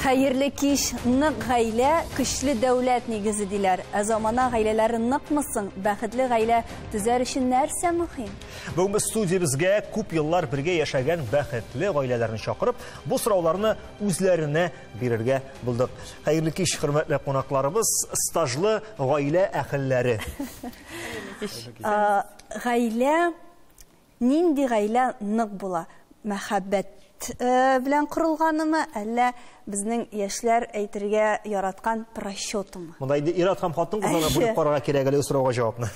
Хәерле кич, нык гаилә, көчле дәүләт нигезе диләр. Ә замана гаиләләре ныкмы соң? Бәхетле гаилә төзәр өчен нәрсә мөһим? Бүген без студиябезгә күп еллар бергә яшәгән бәхетле гаиләләрне чакырып, бу сорауларны үзләренә бирергә булдык. Хәерле кич, хөрмәтле кунакларыбыз, стажлы гаилә әһелләре. Гаилә, нинди гаилә нык була? Мәхәббәт белән корылганымы, әллә безнең яшьләр әйтергә яраткан просчетымы? Монда инде ир-ат һәм хатын-кызларга бүлеп карарга кирәк әле сорауга җавапны.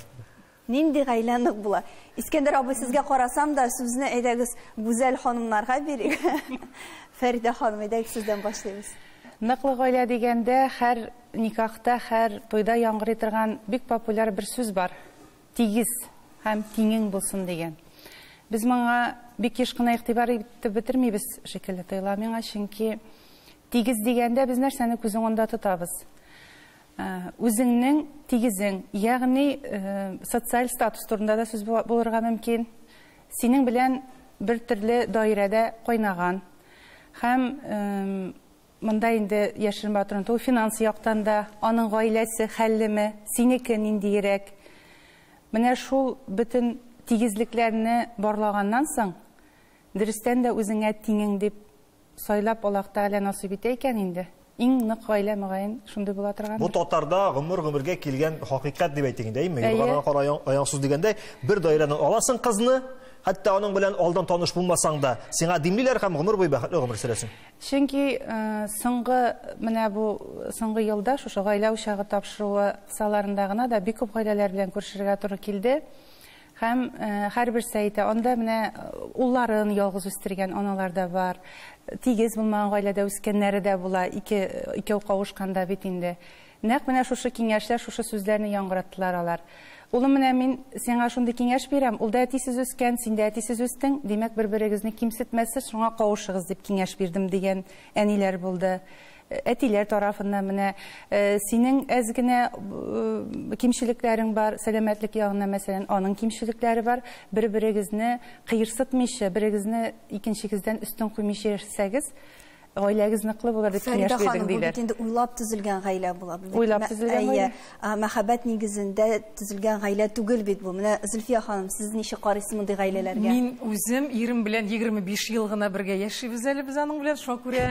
Нинди гаилә нык була? Искәндәр абый, сезгә карасам да, сүзне әйдәгез Гүзәл ханымнарга бирик. Фәридә ханым, әйдәгез сездән башлыйбыз. Ныклы гаилә дигәндә, һәр никахта, һәр туйда яңгырый торган бик популяр бер сүз бар. Тигез һәм тиңең булсын дигән. Без моңа бик еш кына игътибар итеп бетермибез шикелле тоела миңа, чөнки тигез дигәндә без нәрсәне күз уңында тотабыз? Үзеңнең тигезең, ягъни социаль статус турында да сүз булырга мөмкин. Синең белән бер төрле даирәдә кайнаган һәм монда инде яшерен батырын түгел, финанс яктан да, аның гаиләсе хәллеме, синеке ниндиерәк. Менә шул бөтен тигезлекләрне барлаганнан соң, дөрестән дә үзеңә тиңең дип сайлап Аллаһ Тәгалә насыйп итә икән инде. Иң нык гаилә мөгаен шундый була торгандыр. Бу татарда гомер-гомергә килгән хакыйкать дип әйтик инде, әйеме? Юрганына кара аяк сүз дигәндәй, бер даирәдән аласың кызны, хәтта аның белән алдан таныш булмасаң да, сиңа димлиләр һәм гомер буе бәхетле гомер сөрәсең. Чөнки соңгы, менә бу соңгы елда шушы гаилә учагы тапшыруы кысаларында гына да бик күп гаиләләр белән күрешергә туры килде. Һәм һәрберсе әйтә, анда менә улларын ялгыз үстергән аналар да бар, тигез булмаган гаиләдә үскәннәре дә була, икәү кавышканда бит инде. Нәкъ менә шушы киңәшләр, шушы сүзләрне яңгыраттылар алар. Улым, менә мин сиңа шундый киңәш бирәм, ул да әтисез үскән, син дә әтисез үстең, димәк, бер-берегезне кимсетмәссез, шуңа кавышыгыз дип киңәш бирдем дигән әниләр булды. Әтиләр тарафыннан менә синең әз генә кимчелекләрең бар, сәламәтлек ягыннан, мәсәлән, аның кимчелекләре бар, бер-берегезне кыерсытмыйча, берегезне икенчегездән өстен куймыйча яшәсәгез, гаиләгез ныклы булыр дип киңәш Фәридә бирдем, ханым, бу диләр. бит инде уйлап төзелгән гаилә була. Бу бит Уйлап төзелгән гаилә. Мәхәббәт нигезендә төзелгән гаилә түгел бит бу. Менә Зөлфия ханым, сез ничек карыйсыз мондый гаиләләргә? Мин үзем ирем белән 25 ел гына бергә яшибез әле без аның белән. Шуңа күрә,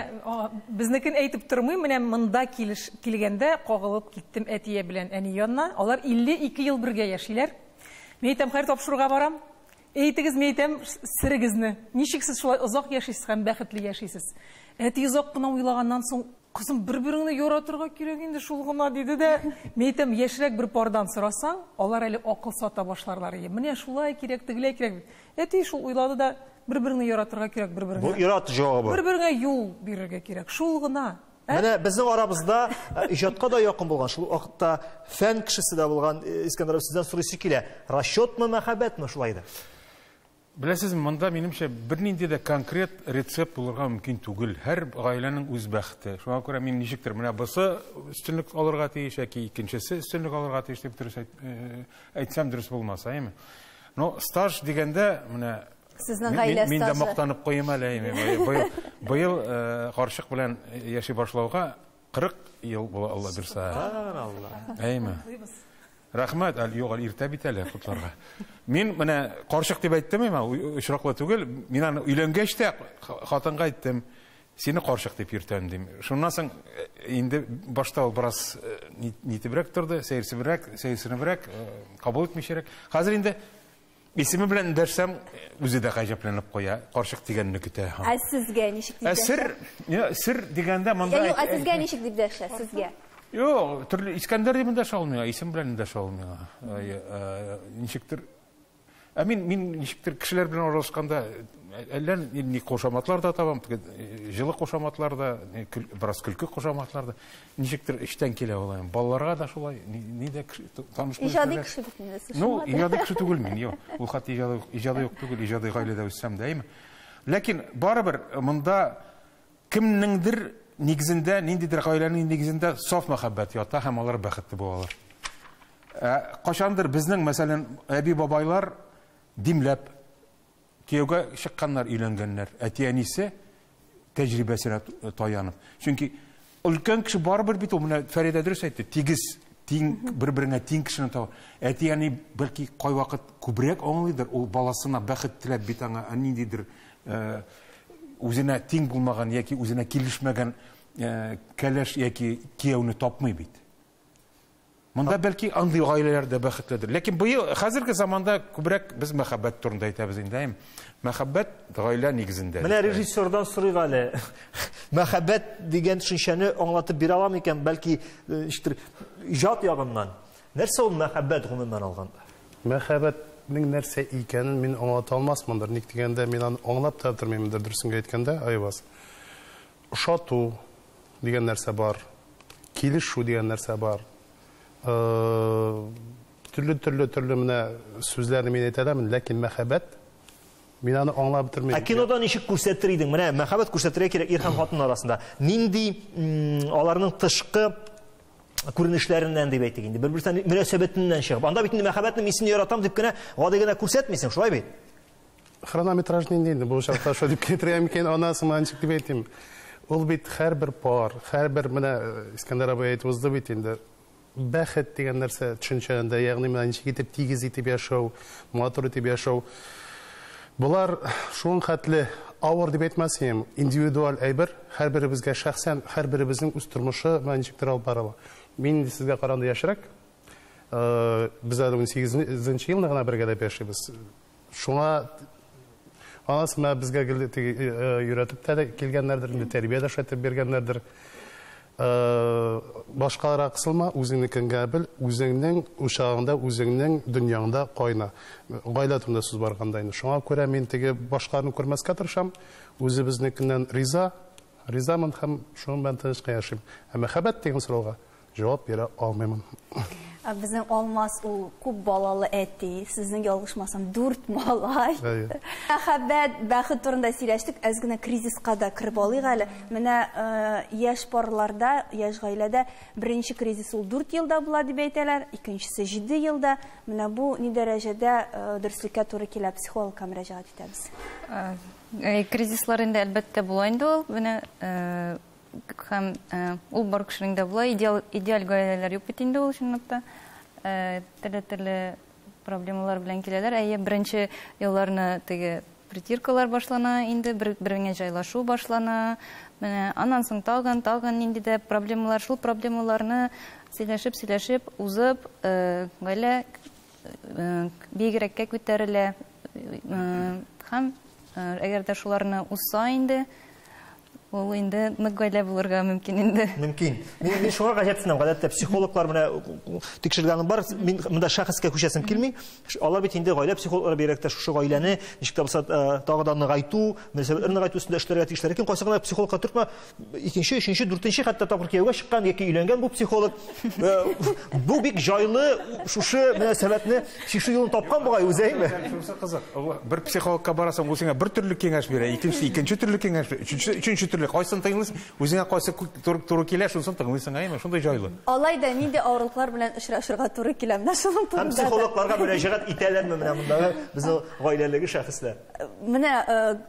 безнекен әйтеп тормыйм. Менә монда килгәндә кагылып киттем әтия белән әни янына. Алар 52 ел бергә яшиләр. Мин әйтәм, хәер тапшыруга барам. Әйтегез, мин әйтәм, серегезне. Ничек сез шулай озак яшисез һәм бәхетле яшисез? Әти озак кына уйлаганнан соң, кызым, бер-береңне яратырга кирәк инде шул гына, диде дә. Мин әйтәм, яшьрәк бер пардан сорасаң, алар әле акыл сата башларлар иде. Менә шулай кирәк, тегеләй кирәк. Әти шул уйлады да, бер-береңне яратырга кирәк, бер-береңә. Бу ир-ат җавабы. Бер-береңә юл бирергә кирәк, шул гына. Ә? Менә безнең арабызда иҗатка да якын булган, шул вакытта фән кешесе дә булган Искәндәр абый, сездән сорыйсы килә. Расчетмы, мәхәббәтме шулай да? Беләсезме, монда минемчә бернинди дә конкрет рецепт булырга мөмкин түгел. Һәр гаиләнең үз бәхете. Шуңа күрә мин ничектер менә бусы өстенлек алырга тиеш яки икенчесе өстенлек алырга тиеш дип дөрес әйтсәм дөрес булмас, әйеме? Но стаж дигәндә менә Сезнең гаилә мин дә стажы. мактанып куйым әле, әйеме? Быел карчык белән яши башлауга 40 ел була, Алла бирсә. Субханалла. Әйеме? Рәхмәт, әле юк, әле иртә бит әле котларга. Мин менә карчык дип әйттем инде, очраклы түгел. Мин аны өйләнгәч тә хатынга әйттем, сине карчык дип йөртәм дим. Шуннан соң инде башта ул бераз нитебрәк торды, сәерсенебрәк, кабул итмичәрәк. Хәзер инде исеме белән эндәшсәм, үзе дә гаҗәпләнеп куя, карчык дигәнне көтә. Ә сезгә ничек дип Ә дәшә? сер дигәндә монда Юк, ә әйт- сезгә ничек дип дәшә, сезгә? Юк, төрле Искәндәр дип эндәшә алмый, исем белән эндәшә алмый. Ничектер. Ә мин ничектер кешеләр белән аралашканда әллә ни кушаматлар да табам, теге җылы кушаматлар да, бераз көлке кушаматлар да, ничектер эчтән килә алай. Балаларга да шулай, ни дә таныш Иҗади кешеләр. кеше бит инде сез, Ну, шуңа да. иҗади кеше түгел мин, юк. Ул хәтта иҗади юк түгел, иҗади гаиләдә үссәм дә, әйме? Ләкин барыбер монда кемнеңдер нигезендә, ниндидер гаиләнең нигезендә саф мәхәббәт ята һәм алар бәхетле булалар. Кайчандыр безнең, мәсәлән, әби-бабайлар димләп кияүгә чыкканнар, өйләнгәннәр. Әти-әнисе тәҗрибәсенә таянып. Чөнки өлкән кеше барыбер бит ул, менә Фәридә дөрес әйтте, тигез, тиң, бер-береңә тиң кешене таба. Әти-әни бәлки кайвакыт күбрәк аңлыйдыр, ул баласына бәхет теләп бит аңа ниндидер үзенә тиң булмаган яки үзенә килешмәгән кәләш яки кияүне тапмый бит. Монда бәлки андый гаиләләр дә бәхетледер. Ләкин быел хәзерге заманда күбрәк без мәхәббәт турында әйтәбез инде, әйме? Мәхәббәт гаилә нигезендә. Менә режиссердан сорыйк әле. Мәхәббәт дигән төшенчәне аңлатып бирә ала микән? Бәлки, ничектер, иҗат ягыннан. Нәрсә ул мәхәббәт гомумән алганда? Мәхәббәтнең нәрсә икәнен мин аңлата алмасмындыр. Ник дигәндә, мин аны аңлап та бетермимдер, дөресен генә әйткәндә, Айваз. Ошату дигән нәрсә бар, килешү дигән нәрсә бар. Төрле-төрле төрле менә сүзләрне мин әйтә алам, ләкин мәхәббәт мин аны аңлап бетермим. Ә кинода ничек күрсәтер идең? Менә мәхәббәт күрсәтергә кирәк ир һәм хатын арасында. Нинди аларның тышкы күренешләреннән дип әйтик инде, бер-берсенә мөнәсәбәтеннән чыгып. Анда бит инде мәхәббәтне мин сине яратам дип кенә гади генә күрсәтмисең, шулай бит? Хронометраж нинди инде бу чакта шулай дип китерә микән, анасы моны ничек дип әйтим? Ул бит һәрбер пар, һәрбер менә Искәндәр абый әйтеп узды бит инде. Бәхет дигән нәрсә төшенчәләрендә, ягъни менә ничек итеп тигез итеп яшәү, матур итеп яшәү. Болар шуның хәтле авыр дип әйтмәс идем, индивидуаль әйбер, һәрберебезгә шәхсән, һәрберебезнең үз тормышы менә ничектер алып барыла. Мин инде сезгә караганда яшьрәк, без әле 18 елны гына бергәләп яшибез. Шуңа анасы менә безгә гел теге өйрәтеп тә килгәннәрдер, инде тәрбия дә шулай итеп биргәннәрдер. Башкаларга кысылма, үзеңнекен генә бел, үзеңнең учагыңда, үзеңнең дөньяңда кайна. Гаилә турында сүз барганда инде. Шуңа күрә мин теге башкаларны күрмәскә тырышам, үзебезнекеннән риза, ризамын һәм шуның белән тыныч кына яшим. Ә мәхәббәт дигән сорауга җавап бирә алмыймын. Ә безнең Алмаз ул күп балалы әти, сезнең ялгышмасам 4 малай. Әйе. Мәхәббәт, бәхет турында сөйләштек, әз генә кризиска да кереп алыйк әле. Менә яшь парларда, яшь гаиләдә беренче кризис ул 4 елда була дип әйтәләр, икенчесе 7 елда. Менә бу ни дәрәҗәдә дөреслеккә туры килә, психологка мөрәҗәгать итәбез. Кризислар инде әлбәттә була инде ул. Менә һәм ул бар кешенең дә була, идеаль гаиләләр юк бит инде ул чынлыкта. Төрле-төрле проблемалар белән киләләр. Әйе, беренче елларны теге притиркалар башлана инде, бер-береңә җайлашу башлана. Менә аннан соң тагын нинди дә проблемалар, шул проблемаларны сөйләшеп, сөйләшеп, узып, гаилә бигрәккә күтәрелә. Һәм әгәр дә шуларны узса инде, ул инде нык гаилә булырга мөмкин инде. Мөмкин. Мин шуңа гаҗәпсенәм, гадәттә психологлар менә тикшергәнем бар, мин монда шәхескә күчәсем килми. Алар бит инде гаилә психологлары бигрәк тә шушы гаиләне ничек тә булса тагы да ныгайту, мөнәсәбәтләрне ныгайту өстендә эшләргә тиешләр. Ләкин кайсы гына психологка төртмә, икенче, өченче, дүртенче хәтта тапкыр кияүгә чыккан яки өйләнгән бу психолог. Бу бик җайлы шушы мөнәсәбәтне чишү юлын тапкан бугай үзе, әйме? Шунысы кызык. Бер психологка барасың, ул сиңа бер төрле киңәш бирә, икенче, икенче төрле киңәш бирә, өченче, өченче төрле. Кайсын тыңлыйсың, үзеңә кайсы туры килә, шунысын тыңлыйсың, әйме? Шундый җайлы. Алай да нинди авырлыклар белән очрашырга туры килә? Менә шуның Һәм турында да. психологларга мөрәҗәгать итәләрме менә мондагы безнең гаиләлеге шәхесләр? Менә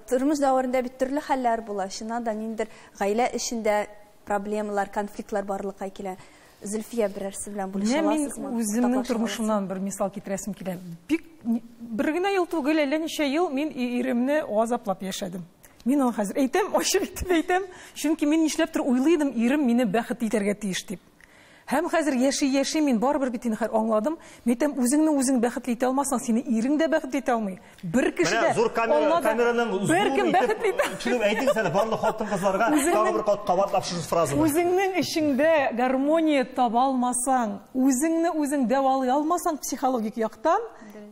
тормыш дәверендә бит төрле хәлләр була. Чыннан да ниндидер гаилә эчендә проблемалар, конфликтлар барлыкка килә. Зөлфия берәрсе белән бүлешә Менә мин аласызмы? үземнең Уртаклаша тормышымнан бер мисал китерәсем килә. Бик бер генә ел түгел, әллә ничә ел мин иремне азаплап яшәдем. Мин аны хәзер әйтәм, ачык итеп әйтәм, чөнки мин нишләптер уйлый идем, ирем мине бәхетле итәргә тиеш дип. Һәм хәзер яши-яши мин барыбер бит инде хәзер аңладым. Мин әйтәм, үзеңне үзең бәхетле итә алмасаң, сине ирең дә бәхетле итә алмый. Бер кеше Менә дә зур Алла да камераның бер зур кем итеп бәхетле итә алмый. Төшереп әйтегез әле барлык хатын-кызларга тагы бер кат кабатлап шушы фразаны. Үзеңнең эчеңдә гармония таба алмасаң, үзеңне үзең дәвалый алмасаң психологик яктан,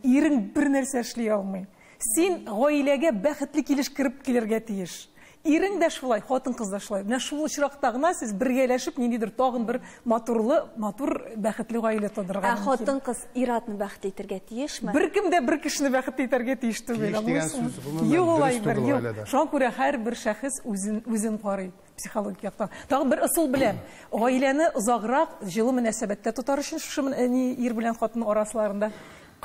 ирең бер нәрсә эшли алмый. Син гаиләгә бәхетле килеш кереп килергә тиеш. Ирең дә шулай, хатын-кыз да шулай. Менә шул очракта гына сез бергәләшеп ниндидер тагын бер матур, бәхетле гаилә тудырырга Ә мөмкин. хатын-кыз ир-атны бәхетле итәргә тиешме? Беркем дә бер кешене бәхетле итәргә тиеш түгел, Тиеш дигән аңлыйсыңмы? сүз, гомумән, Юк, дөрес алай бер, түгел юк. гаиләдә. Шуңа күрә һәрбер шәхес үзен карый психологик яктан. Тагын бер ысул беләм. Гаиләне озаграк җылы мөнәсәбәттә тотар өчен шушы ир белән хатын арасыларында.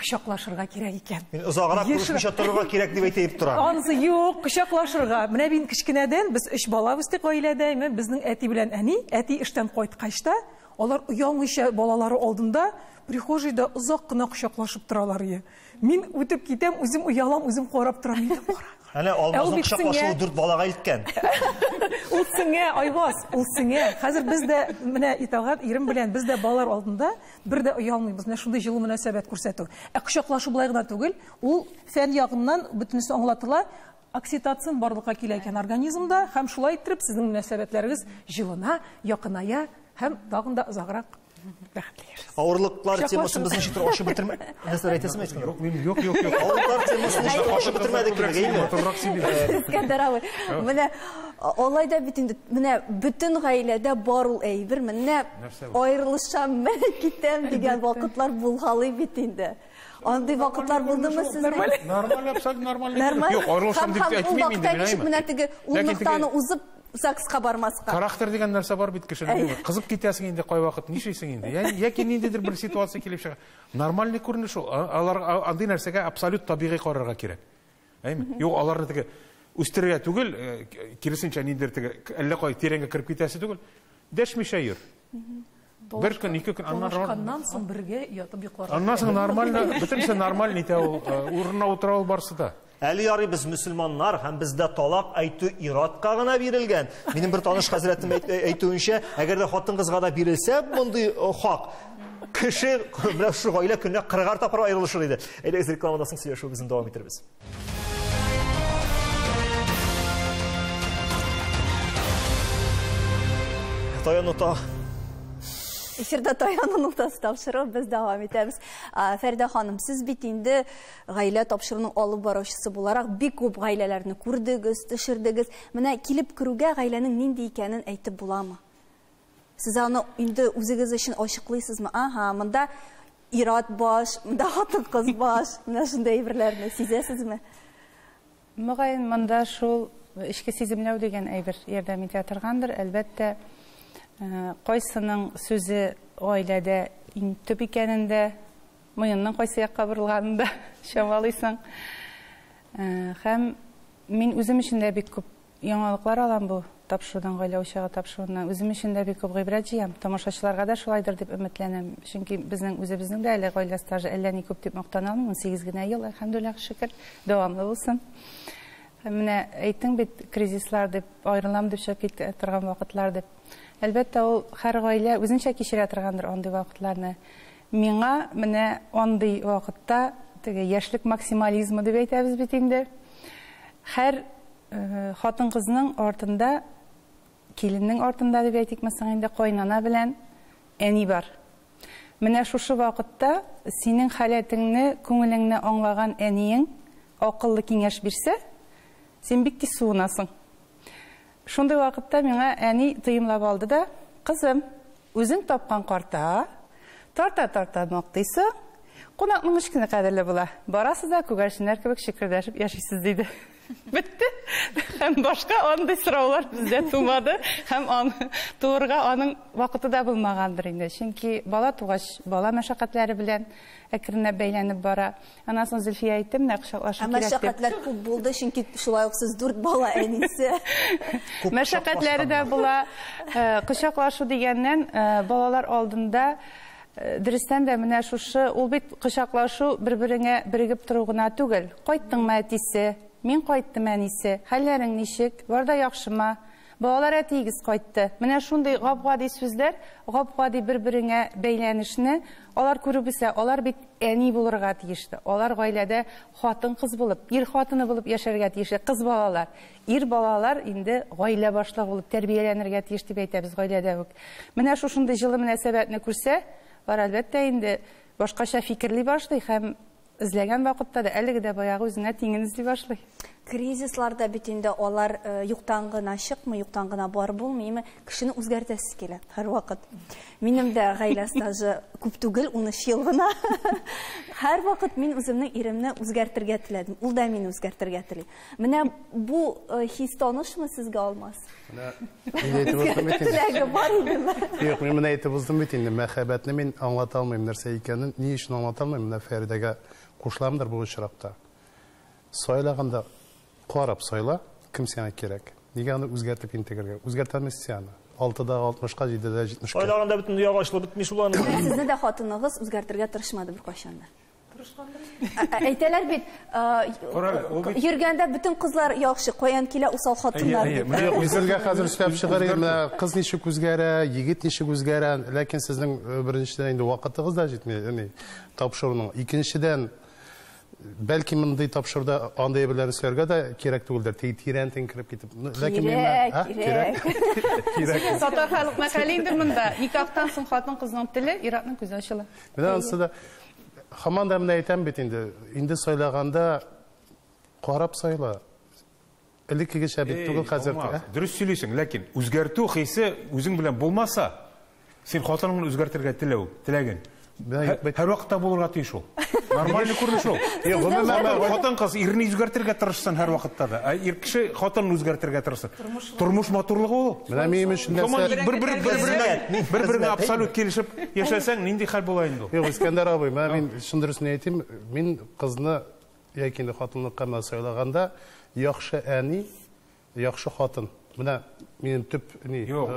Кочаклашырга кирәк икән. Мин озаграк күрешмичә торырга кирәк дип әйтеп торам. Анысы юк, кочаклашырга. Менә мин кечкенәдән без өч бала үстек гаиләдә, менә безнең әти белән әни, әти эштән кайткач та, алар оялмыйча балалары алдында прихожийда озак кына кочаклашып торалар иде. Мин үтеп китәм, үзем оялам, үзем карап торам, әйтәм, кара. Әнә Алмазның кочаклашуы 4 балага илткән. Ул сеңә, Айваз, ул сеңә. Хәзер без дә менә Итагать ирем белән без дә балалар алдында бер дә оялмыйбыз. Менә шундый җылы мөнәсәбәт күрсәтү. Ә кочаклашу болай гына түгел, ул фән ягыннан бөтенесе аңлатыла. Окситоцин барлыкка килә икән организмда, һәм шулай иттереп сезнең мөнәсәбәтләрегез җылына, якыная һәм тагын да озаграк бәхетле яшәсез. Авырлыклар темасын без ничектер ачып бетермәдек. Нәрсә әйтәсеңме, Искәндәр? Юк, мин юк, юк, юк. Авырлыклар темасын ничектер ачып бетермәдек кебек, әйеме? Матуррак сөйлибез. Искәндәр абый, менә алай да бит инде, менә бөтен гаиләдә бар ул әйбер, менә аерылышам, менә китәм дигән вакытлар булгалый бит инде. Андый вакытлар булдымы сезнең? Нормаль, абсолютно нормаль. Нормаль. Юк, аерылышам дип әйтмим инде мин, әйеме? Менә теге ул ноктаны узып ЗАГСка бармаска. Характер дигән нәрсә бар бит кешенең. Кызып китәсең инде кайвакыт, нишлисең инде? Яки ниндидер бер ситуация килеп чыга. Нормальный күренеш ул. Алар андый нәрсәгә абсолют табигый карарга кирәк. Әйме? Юк, аларны теге үстерергә түгел, киресенчә ниндидер теге әллә кай тирәнгә кереп китәсе түгел. Дәшмичә йөр. Бер көн, ике көн, аннан соң бергә ятып йокларга. Аннан соң нормально, бөтенесе нормаль нитә ул, урынына утыра ул барсы да. Әле ярый без мөселманнар һәм бездә талак әйтү иратка гына бирелгән. Минем бер таныш хәзрәтем әйтүенчә, әгәр дә хатын-кызга да бирелсә мондый хак, кеше менә шушы гаилә көненә 40 тапкыр аерылышыр иде. Әйдәгез, рекламадан соң сөйләшүебезне дәвам итербез. Таяну та. Эфирда таяну ноктасы тапшыру, без дәвам итәбез. Фәридә ханым, сез бит инде гаилә тапшыруның алып баручысы буларак бик күп гаиләләрне күрдегез, төшердегез. Менә килеп керүгә гаиләнең нинди икәнен әйтеп буламы? Сез аны инде үзегез өчен ачыклыйсызмы? Ага, монда ир-ат баш, монда хатын-кыз баш. Менә шундый әйберләрне сизәсезме? Мөгаен, монда шул эчке сиземләү дигән әйбер ярдәм итә торгандыр. Әлбәттә, кайсының сүзе гаиләдә иң төп икәнен дә, муенның кайсы якка борылганын да чамалыйсың. Һәм мин үзем өчен дә бик күп яңалыклар алам бу тапшырудан, гаилә учагы тапшыруыннан. Үзем өчен дә бик күп гыйбрәт җыям. Тамашачыларга да шулайдыр дип өметләнәм. Чөнки безнең үзебезнең дә әле гаилә стажы әллә ни күп дип мактана алмыйм. 18 генә ел, әлхәмдүлилләһ, шөкер, дәвамлы булсын. Менә әйттең бит, кризислар дип, аерылам дип чыгып китә торган вакытлар дип. Әлбәттә, ул һәр гаилә үзенчә кичерә торгандыр андый вакытларны. Миңа менә андый вакытта теге яшьлек максимализмы дип әйтәбез бит инде. Һәр хатын-кызның артында, киленнең артында дип әйтикме соң инде, кайнана белән әни бар. Менә шушы вакытта синең халәтеңне, күңелеңне аңлаган әниең акыллы киңәш бирсә, син бик тиз суынасың. Шундый вакытта миңа әни тыйымлап алды да, кызым, үзең тапкан карта, тарта-тарта мактыйсың, кунакның өч көне кадерле була. Барасыз да күгәрченнәр кебек чикердәшеп яшисез, диде. Бетте. Һәм башка андый сораулар бездә тумады. Һәм аны туырга аның вакыты да булмагандыр инде. Чөнки бала тугач, бала мәшәкатьләре белән әкренләп бәйләнеп бара. Аннан соң Зөлфия әйтте, менә кочаклашу кирәк дип. Мәшәкатьләр күп булды, чөнки шулай ук сез 4 бала әнисе. Мәшәкатьләре дә була. Кочаклашу дигәннән, балалар алдында дөрестән дә менә шушы, ул бит кочаклашу бер-береңә берегеп тору гына түгел. Кайттыңмы әтисе? Мин кайттым әнисе. Хәлләрең ничек? Бар да яхшымы? Балалар әтиегез кайтты. Менә шундый гап-гади сүзләр, гап-гади бер-береңә бәйләнешне алар күреп үсә, алар бит әни булырга тиешле. Алар гаиләдә хатын-кыз булып, ир хатыны булып яшәргә тиешле. Кыз балалар, ир балалар инде гаилә башлыгы булып тәрбияләнергә тиеш дип әйтәбез гаиләдә үк. Менә шушындый җылы мөнәсәбәтне күрсә, алар әлбәттә инде башкача фикерли башлый һәм эзләгән вакытта да әлеге дә баягы үзенә тиңен эзли башлый. Кризисларда бит инде алар юктан гына чыкмый, юктан гына бар булмыймы, кешене үзгәртәсе килә һәрвакыт. Минем дә гаилә стажы күп түгел, 13 ел гына. Һәрвакыт мин үземнең иремне үзгәртергә теләдем. Ул да мине үзгәртергә тели. Менә бу хис танышмы сезгә, Алмаз? Теләге бар идеме? Юк, мин менә әйтеп уздым бит инде, мәхәббәтне мин аңлата алмыйм нәрсә икәнен. Ни өчен аңлата алмыйм? Менә Фәридәгә кушыламдыр бу очракта. Сайлаганда карап сайла, кем сиңа кирәк. Нигә аны үзгәртеп интегергә? Үзгәртә алмыйсың син аны. 6-да 60-ка, 7-дә 70-ка. Сайлаганда бөтен дөньяга ачылып бетми шул аның. Сезне дә хатыныгыз үзгәртергә тырышмады беркайчан да. Әйтәләр бит, йөргәндә бөтен кызлар яхшы, каян килә усал хатыннар дип. Үзгәргә хәзер өстәп чыгар идем, кыз ничек үзгәрә, егет ничек үзгәрә, ләкин сезнең беренчедән инде вакытыгыз да җитми, ягъни тапшыруның. Икенчедән, бәлки мондый тапшыруда андый әйберләрне сөйләргә дә кирәк түгелдер, тирәнтен кереп китеп. Ләкин кирәк, кирәк. Татар халык мәкале инде монда. Никахтан соң хатын-кызның теле, ир-атның күзе ачыла. Менә анысы да һаман да менә әйтәм бит инде, инде сайлаганда карап сайла. Элеккегечә бит түгел хәзер. Дөрес сөйлисең, ләкин үзгәртү хисе үзең белән булмаса, син хатыныңны үзгәртергә теләү, теләген. Һәр вакытта булырга тиеш ул. Нормальный күренеш ул. Хатын-кыз ирне үзгәртергә тырышсын һәр вакытта да. Ә ир кеше хатынны үзгәртергә тырышсын. Тормыш матурлыгы ул. Менә минем өчен нәрсә бер-береңә абсолют килешеп яшәсәң, нинди хәл була инде ул? Юк, Искәндәр абый, менә мин чын дөресен әйтим, мин кызны яки инде хатынлыкка менә сайлаганда яхшы әни, яхшы хатын. Менә минем төп ни. Юк,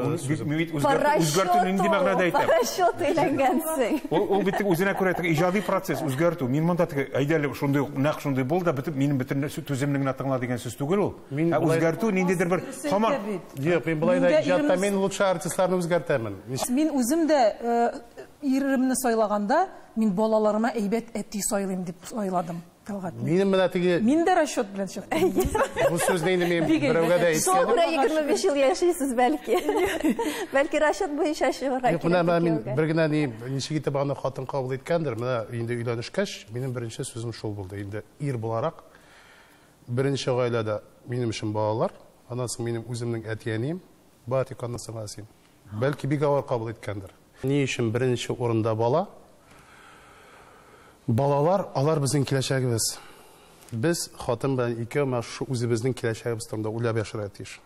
мин бит үзгәртү нинди мәгънәдә әйтәм? Парашют өйләнгәнсең. Ул бит үзенә күрә теге иҗади процесс үзгәртү. Мин монда теге әйдә әле шундый, нәкъ шундый бул да бөтен минем бөтен түземлегеңне тыңла дигән сүз түгел ул. Ә үзгәртү ниндидер бер һаман. Юк, мин болай да иҗатта мин лучше артистларны үзгәртәмен. Мин үзем дә иремне сайлаганда мин балаларыма әйбәт әти сайлыйм дип сайладым. Минем менә теге Мин дә расчет белән чыктым. Бу сүзне инде мин берәүгә дә әйткәнем. Шуңа күрә 25 ел яшисез бәлки. Бәлки расчет буенча чыгарга кирәк. Менә мин бер генә ни ничек итеп аны хатын кабул иткәндер, менә инде өйләнешкәч, минем беренче сүзем шул булды. Инде ир буларак беренче гаиләдә минем өчен балалар, аннан соң минем үземнең әти-әнием, бар тик аннан соң син. Бәлки бик авыр кабул иткәндер. Ни өчен беренче урында бала? Балалар, алар безнең киләчәгебез. Без хатын белән икәү менә шушы үзебезнең киләчәгебез турында уйлап яшәргә тиеш.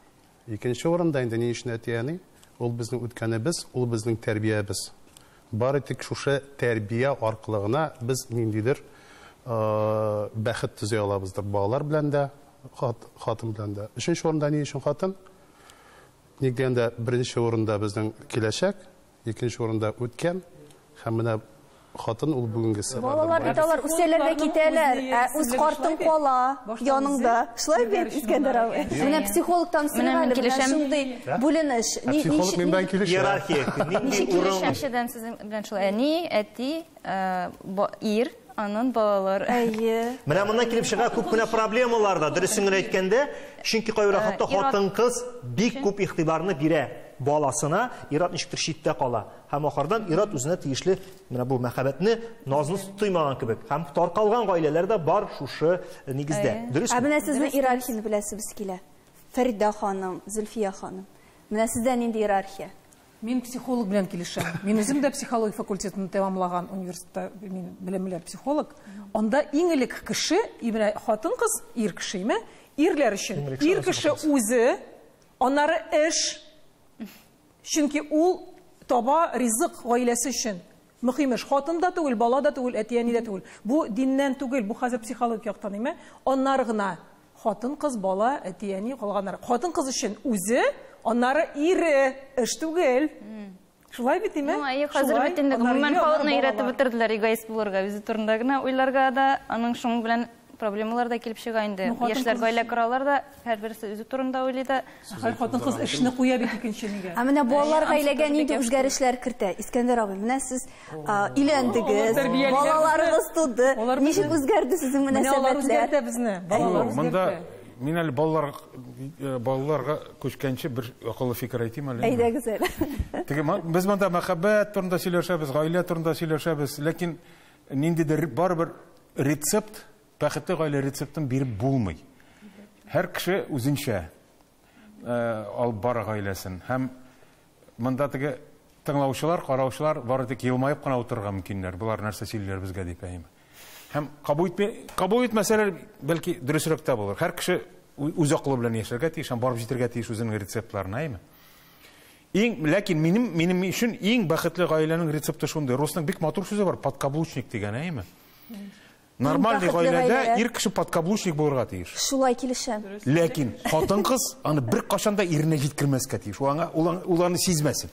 Икенче урында инде ни өчен әти-әни? Ул безнең үткәнебез, ул безнең тәрбиябез. Бары тик шушы тәрбия аркылы гына без ниндидер бәхет төзи алабыздыр балалар белән дә, хатын белән дә. Өченче урында ни өчен хатын? Ник дигәндә, беренче урында безнең киләчәк, икенче урында үткән һәм менә хатын ул бүгенгесе. Балалар бит алар үсәләр дә китәләр, ә үз картың кала яныңда. Шулай бит, Искәндәр абый. Менә психологтан сорыйм әле, менә шундый бүленеш. Психолог минем белән килешә. Иерархия, нинди урын? Килешәм сезнең белән шулай. Әни, әти, ир, аннан балалар. Әйе. Менә моннан килеп чыга күп кенә проблемалар да, дөресен генә әйткәндә, чөнки кайбер вакытта хатын-кыз бик күп игътибарны бирә баласына, ир-ат ничектер читтә кала. Һәм ахырдан ир-ат үзенә тиешле менә бу мәхәббәтне, назны тоймаган кебек. Һәм таркалган гаиләләр дә бар шушы нигездә. Дөресме? Ә менә сезнең иерархияне беләсебез килә. Фәридә ханым, Зөлфия ханым. Менә сездә нинди иерархия? Мин психолог белән килешәм. Мин үзем дә психология факультетын тәмамлаган университетта, мин белемле психолог. Анда иң элек кеше, менә хатын-кыз, ир кеше, име? Ирләр өчен. Ир кеше үзе, аннары эш. Чөнки ул таба ризык гаиләсе өчен. Мөһим эш. Хатын да түгел, бала да түгел, әти-әни дә түгел. Бу диннән түгел, бу хәзер психологик яктан, име? Аннары гына хатын-кыз, бала, әти-әни калганнар. Хатын-кыз өчен үзе, аннары ире, эш түгел. Шулай бит, име? Ну, әйе, хәзер бит инде гомумән халыкны өйрәтеп бетерделәр эгоист булырга, үзе турында гына уйларга да, аның шуның белән проблемалар да килеп чыга инде. Яшьләр гаилә коралар да, һәрберсе үзе турында уйлый да. Һәр хатын-кыз эшне куя бит икенче нигә. Ә менә балалар гаиләгә нинди үзгәрешләр кертә? Искәндәр абый, менә сез өйләндегез, балаларыгыз туды. Ничек үзгәрде сезнең мөнәсәбәтләр? Менә алар үзгәртә безне. Балалар үзгәртә. Мин әле балаларга күчкәнче бер акыллы фикер әйтим әле. Әйдәгез әле. Теге без монда мәхәббәт турында сөйләшәбез, гаилә турында сөйләшәбез, ләкин ниндидер барыбер рецепт, бәхетле гаилә рецептын биреп булмый. Һәр кеше үзенчә алып бара гаиләсен. Һәм монда теге тыңлаучылар, караучылар бары тик елмаеп кына утырырга мөмкиннәр. Болар нәрсә сөйлиләр безгә дип әйме. Һәм кабул итмәсәләр, бәлки дөресрәк тә булыр. Һәр кеше үз акылы белән яшәргә тиеш һәм барып җитәргә тиеш үзенең рецептларына, әйме. Ләкин минем өчен иң бәхетле гаиләнең рецепты шундый. Русның бик матур сүзе бар, подкаблучник дигән, әйме. Нормальный гаиләдә ир кеше подкаблучник булырга тиеш. Шулай килешәм. Ләкин хатын-кыз аны бер кашан да иренә җиткермәскә тиеш. Ул аны сизмәсен.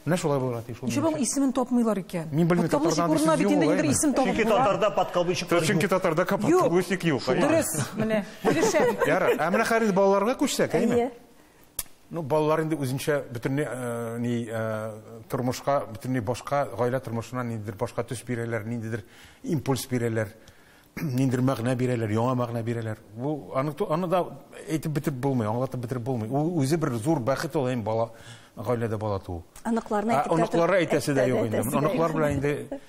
Менә шулай булырга тиеш. Ничек аның исемен тапмыйлар икән? Мин белмим, Подкаблучник татарда урынына андый бит сүз инде юк, инде әйме? исем табып Чөнки була. татарда подкаблучниклар Чөнки юк. татарда подкаблучник юк, әйме? Дөрес, менә, килешәм. Ярар, ә менә хәзер балаларга күчсәк, әйме? Әйе. Ну, балалар инде үзенчә бөтенләй ни тормышка, бөтенләй башка гаилә тормышына ниндидер башка төс бирәләр, ниндидер импульс бирәләр, ниндидер мәгънә бирәләр, яңа мәгънә бирәләр. Бу аны да әйтеп бетереп булмый, аңлатып бетереп булмый. Ул үзе бер зур бәхет ул, әйме, бала гаиләдә бала туу. Оныкларны әйтеп Оныклары әйтәсе дә юк инде. Әйтәсе дә Оныклар юк. белән инде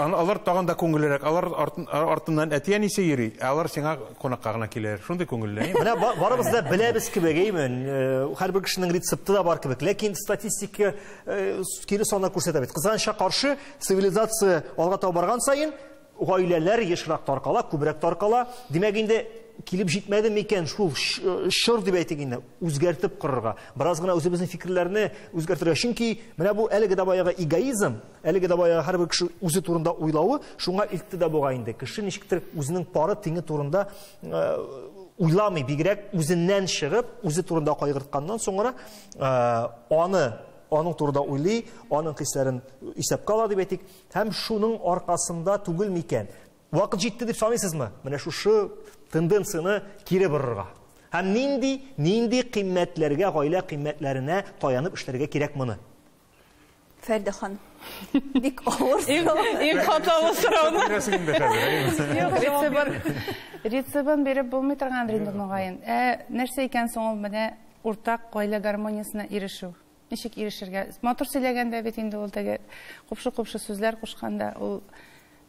алар тагын да күңеллерәк. Алар артыннан әти-әнисе йөри, ә алар сиңа кунакка гына киләләр. Шундый күңелле, әйме? Менә барыбыз да беләбез кебек, әйме? Һәрбер кешенең рецепты да бар кебек. Ләкин статистика кире саннар күрсәтә бит. Кызганычка каршы, цивилизация алга таба барган саен гаиләләр ешрак таркала, күбрәк таркала. Димәк, инде килеп җитмәде микән шул чор дип әйтик инде, үзгәртеп корырга. Бераз гына үзебезнең фикерләрне үзгәртергә. Чөнки менә бу әлеге дә баягы эгоизм, әлеге дә баягы һәрбер кеше үзе турында уйлавы шуңа илтте дә бугай инде. Кеше ничектер үзенең пары тиңе турында уйламый, бигрәк үзеннән чыгып, үзе турында кайгыртканнан соңра аның турында уйлый, аның хисләрен исәпкә ала дип әйтик, һәм шуның аркасында түгел микән? Вакыт җитте дип саныйсызмы? Менә шушы тенденцияне кире борырга. Һәм нинди кыйммәтләргә, гаилә кыйммәтләренә таянып эшләргә кирәк моны? Фәридә ханым, бик авыр сорау. Иң хаталы сорауны. Бирәсең инде хәзер, әйме? Юк, рецептын биреп булмый торган инде мөгаен. Нәрсә икән соң ул менә уртак гаилә гармониясенә ирешү? Ничек ирешергә? Матур сөйләгәндә бит инде ул теге купшы-купшы сүзләр кушканда ул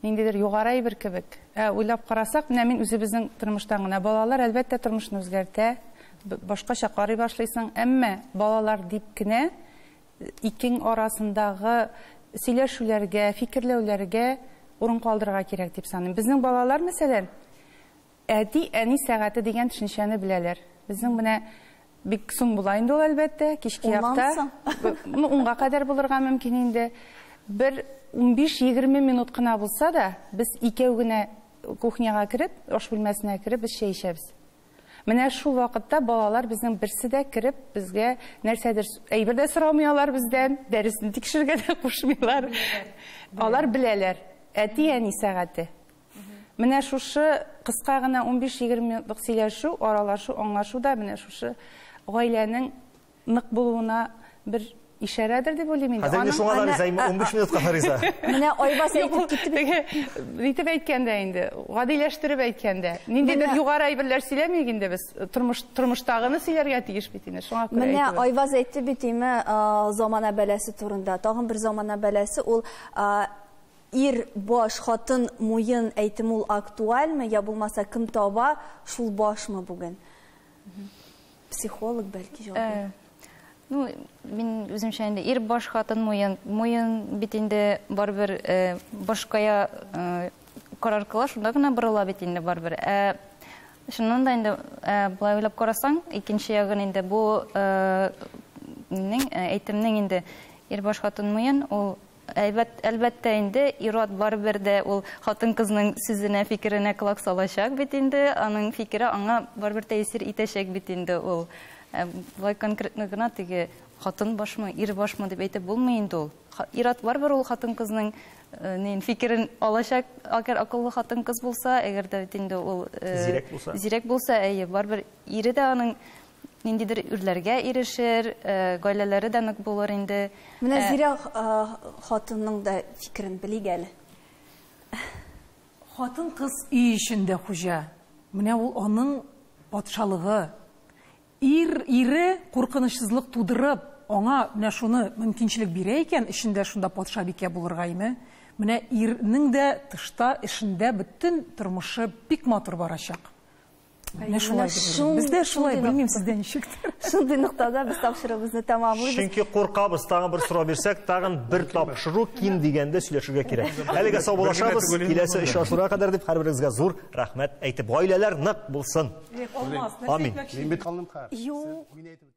ниндидер югары әйбер кебек. Уйлап карасак, менә мин үзебезнең тормыштан гына балалар әлбәттә тормышны үзгәртә, башкача карый башлыйсың, әмма балалар дип кенә икең арасындагы сөйләшүләргә, фикерләүләргә урын калдырырга кирәк дип саныйм. Безнең балалар, мәсәлән, әти-әни сәгате дигән төшенчәне беләләр. Безнең менә бик соң була инде ул әлбәттә, кичке Уннан якта. соң. Ну, унга кадәр булырга мөмкин инде. Бер унбиш-егерме минут кына булса да, без икәү генә кухняга кереп, аш бүлмәсенә кереп, без чәй эчәбез. Менә шул вакытта балалар безнең берсе дә кереп, безгә нәрсәдер әйбер дә сорамый алар бездән, дәресен тикшерергә дә кушмыйлар. Алар беләләр, әти-әни сәгате. Менә шушы кыска гына унбиш-егерме минутлык сөйләшү, аралашу, аңлашу да менә шушы гаиләнең нык булуына бер ишарәдер дип уйлыйм инде. Хәзер инде Аның шуңа да Ана- риза, инде 15 минутка да риза. Менә Айбас Юк, әйтеп китте бит. теге, итеп әйткәндә инде, гадиләштереп әйткәндә, ниндидер Менә югары әйберләр сөйләмик инде без, тормыштагыны сөйләргә тиеш бит инде, шуңа күрә Менә әйтүе. Айваз әйтте бит име, замана бәласе турында. Тагын бер замана бәласе ул, ир баш, хатын муен әйтем ул актуальме, я булмаса кем таба, шул башмы бүген? Психолог бәлки җавап бирер. Мин үземчә инде ир баш, хатын муен. Муен бит инде барыбер башкая карар кыла, шунда гына борыла бит инде барыбер. Шуннан да инде былай уйлап карасаң, икенче ягын инде бу әйтемнең инде ир баш, хатын муен, ул әлбәттә инде ир-ат барыбер дә ул хатын-кызның сүзенә, фикеренә колак салачак бит инде, аның фикере аңа барыбер тәэсир итәчәк бит инде ул. Былай конкретно гына теге хатын башмы, ир башмы дип әйтеп булмый инде ул. Ир-ат барыбер ул хатын-кызның фикерен алачак, әгәр акыллы хатын-кыз булса, әгәр дә бит инде ул зирәк булса, әйе, барыбер ире дә аның ниндидер үрләргә ирешер, гаиләләре дә нык булыр инде. Менә зирәк хатынның да фикерен белик әле. Хатын-кыз өй эчендә хуҗа. Менә ул аның патшалыгы. Ире куркынычсызлык тудырып, аңа менә шуны мөмкинчелек бирә икән, эчендә шунда патшабикә булырга име? Менә ирнең дә тышта, эшендә бөтен тормышы бик матур барачак. Менә шулай дип уйлыйм. Бездә шулай, белмим, сездә ничектер. Шундый ноктада без тапшыруыбызны тәмамлыйбыз. Чөнки куркабыз, тагын бер сорау бирсәк, тагын бер тапшыру ким дигәндә сөйләшергә кирәк. Әлегә саубуллашабыз, киләсе очрашуларга кадәр дип һәрберегезгә зур рәхмәт әйтеп, гаиләләр нык булсын. Алмаз, нәрсә Амин. әйтмәкче? Мин бит калдым хәзер. Юк. Мин әйтеп